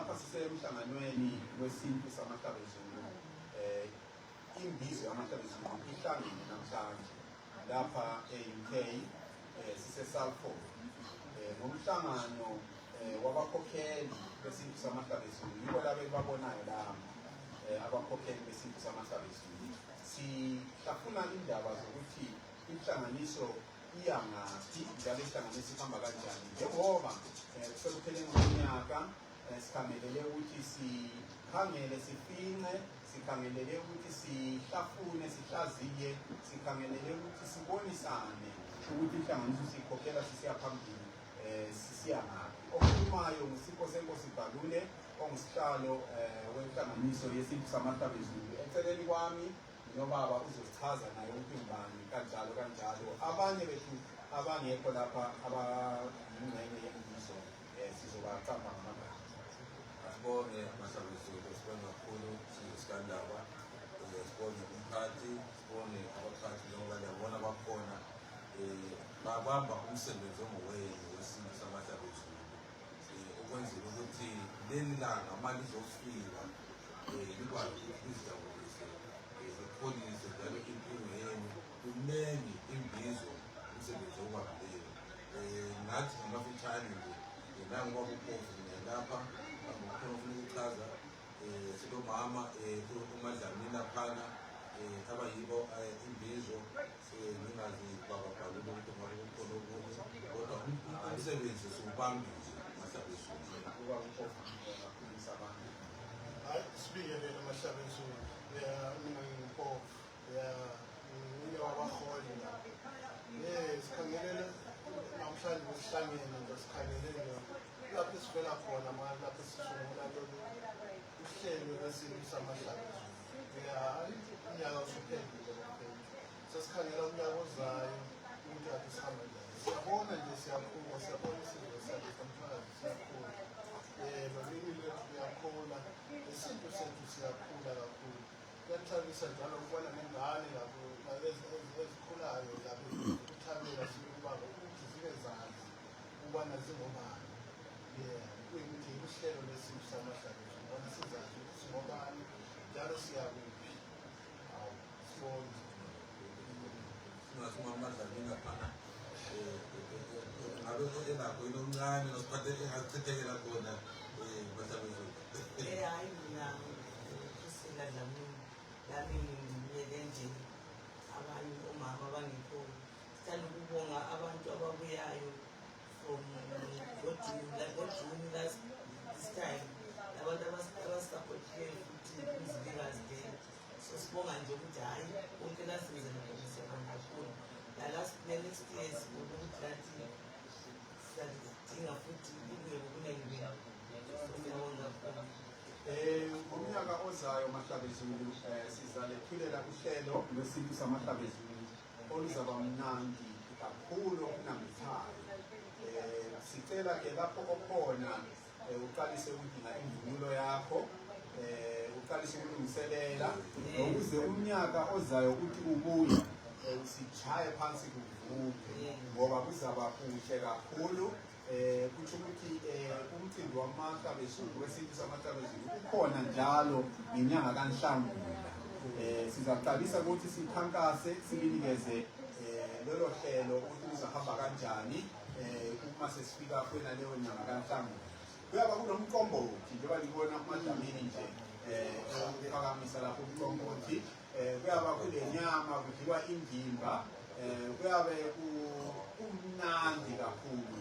lapha sisemhlanganweni wesintu samahlabezulu. Imbizo yamahlabezulu ihlangene namhlanje lapha e-UK sise-Salford. Ngomhlangano wabakhokheli besintu samahlabezulu yibo labo babonayo laba abakhokheli besintu samahlabezulu. Sihlafuna indaba zokuthi inhlanganiso iyangaphi njalo inhlanganiso ihamba kanjani, njengoba kusekupheleni konyaka sikhangelele ukuthi sikhangele sifinqe, sikhangelele ukuthi sihlafune sihlaziye, sikhangelele ukuthi sibonisane ukuthi inhlanganiso sikhokhela sisiya phambili sisiya ngaphi. Okhulumayo nguSipho Senkosi Bhalule ongusihlalo wenhlanganiso yesintu samahlabezulu. Eceleni kwami nobaba uzosichaza naye ukuthi ngubani kanjalo kanjalo. Abanye bethu abangekho lapha abayingxenye yembizo sizobaqamba ngamagama. Asibonge amahlabezulu, sibonge kakhulu sisikandaba, sibonge umphathi, sibonge abaphathi njengoba liyabona bakhona babamba umsebenzi ongowenu wesintu samahlabezulu ukwenzela ukuthi leli langa uma lizofika likwazi ukuthi lizijabulise lipholise njalo impilo yenu kuningi imbizo umsebenzi okwabeleyo. Ngathi ngamafitshane nje nangoba uPhofu lapha ngokukhona ufuna ukuchaza silomama uMadlamini laphana abayibo imbizo ngingazi bababhalule ukuthi ngabe kukhona okunye kodwa umsebenzi siwubambile amahlabezulu. Sibingelele amahlabezulu, mina ngiMpofu, ngine wabaholi la. Sikhangelele namhlanje sihlangene nje sikhangelele lapho esivela khona manje lapho sisungula lolu uhlelo lwesintu samahlabezulu. Unyaka usuphelile kakhulu. Sesikhangela unyaka ozayo ukuthi kade sihamba njani. Siyabona nje siyakhula, siyabona isizwe sethu somphakathi siyakhula. Nolimi lwethu luyakhula, isintu sethu siyakhula kakhulu. Kuyathabisa njalo ukubona nengane lapho ezikhulayo lapho ukuthabela sikubanga ukuthi zibe zazi ukubana zingobani. Kuyikuthi uhlelo lwesintu samahlabezulu ngoba sizazi ukuthi singobani njalo siyakuphi. Sibonge. Singasuma Madlamini laphana ngabe elakho into omncane nosiphathe engachithekela khona amahlabezulu. Hayi mina uSila Dlamini lami ngimele nje abanye omama abangekho. Sithanda ukubonga abantu ababuyayo from June last this time, abantu abasapothileyo futhi izilingazi day. So sibonga nje ukuthi hayi konke lasize siyabonga kakhulu. Next year sibona ukuthi lathi siyadinga futhi ibuye ngokunengi siyabonga kakhulu. Ngomnyaka ozayo mahlabezulu sizalethulela uhlelo lwesintu samahlabezulu oluzaba mnandi kakhulu okunambithayo. Sicela ke lapho okhona uqalise ukudinga imvunulo yakho, uqalise ukulungiselela ukuze umnyaka ozayo uthi ubuye usichaye phansi kuvuke ngoba kuzaba kuhle kakhulu. Kuthi ukuthi umcimbi wamahlabezulu wesintu samahlabezulu ukhona njalo ngenyanga kaNhlangula. Sizaqalisa ukuthi sikhankase sinikeze lelo hlelo ukuthi lizahamba kanjani uma sesifika kwena leyo nyanga kaNhlangula. Kuyaba kunomqombothi njengoba libona uMadlamini nje ukuphakamisa lapho umqombothi. Kuyaba kule nyama kudliwa indimba, kuyabe kumnandi kakhulu.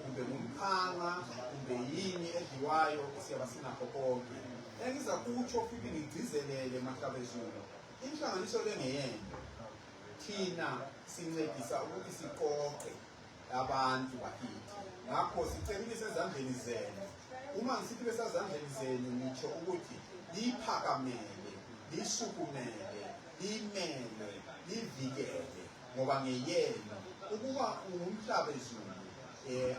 Kumbe ngumphanga kumbe yini edliwayo siyaba sinakho konke. Engiza kutsho futhi ngigcizelele mahlabezulu, inhlanganiso lengeyento thina sincedisa ukuthi siqoqe abantu bakithi. Ngakho sicebile sezandleni zenu. Uma ngisithi besezandleni zenu ngitsho ukuthi liphakamele, lisukumele, limele, livikele ngoba ngeyenu. Ukuba ungumhlabezulu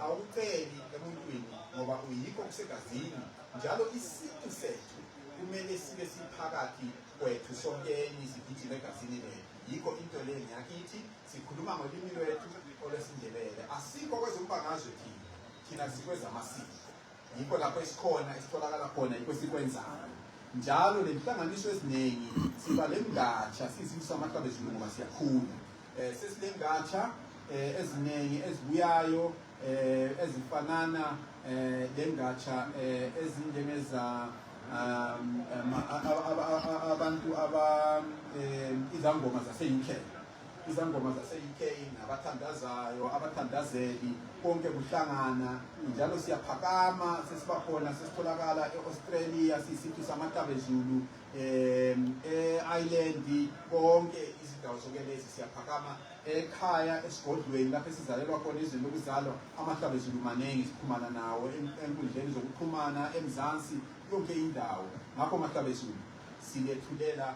awuceli emuntwini ngoba uyikho kusegazini, njalo isintu sethu kumele sibe siphakathi kwethu sonkeni sigijime egazini lethu. Yikho into le ngiyakithi sikhuluma ngolimi lwethu olwesiNdebele. Asikho kwezombangazwe thina sikweza amasiko. yikho lapho esikhona esitholakala khona yikho sikwenzayo njalo le nhlanganiso eziningi siba le ngatsha siyisizwe samahlabezulu ngoba siyakhula sesilengatsha eziningi ezibuyayo ezifanana lengatsha ezinjengeza abantu izangoma zase-UK izangoma zase-UK nabathandazayo abathandazeli konke kuhlangana njalo siyaphakama sesibakhona sesitholakala e-Australia siyisizwe samahlabezulu e-Ireland konke izindawo zonke lezi siyaphakama ekhaya esigodlweni lapho esizalelwa khona izweni lokuzalwa amahlabezulu maningi siphumana nawo enkundleni zokuxhumana emzansi yonke indawo ngakho mahlabezulu silethulela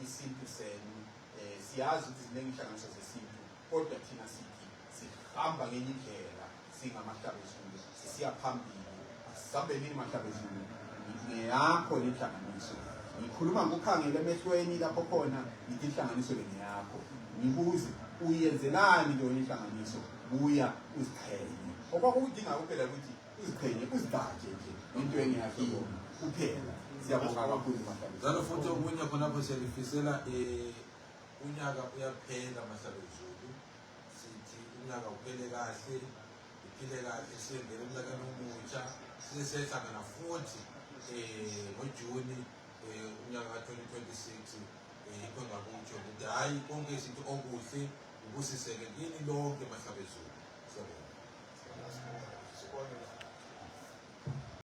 isintu senu siyazi ukuthi ziningi inhlanganiso zesintu kodwa thina sithi sihamba ngenye indlela singamahlabezulu sisiya phambili asisambelini mahlabezulu ngeyakho le nhlanganiso ngikhuluma ngokukhangela emehlweni lapho khona ngithi inhlanganiso le ngeyakho ngibuze uyenzelani leyo inhlanganiso buya uziqhenye okwakudinga kuphela ukuthi uziqhenye uzidake nje into engiyakiyo kuphela siyabonga kakhulu mahlabezulu njalo futhi okunye khonapho siyalifisela unyaka uyaphela mahlabezulu sithi unyaka uphele kahle iphile kahle siyengele emnyakeni omutsha sisehlangana futhi ngoJuni unyaka ka-2026 yikho ngakutsho ukuthi hhayi konke izinto okuhle ubusiseke kini lonke mahlabezulu. Siyabonga.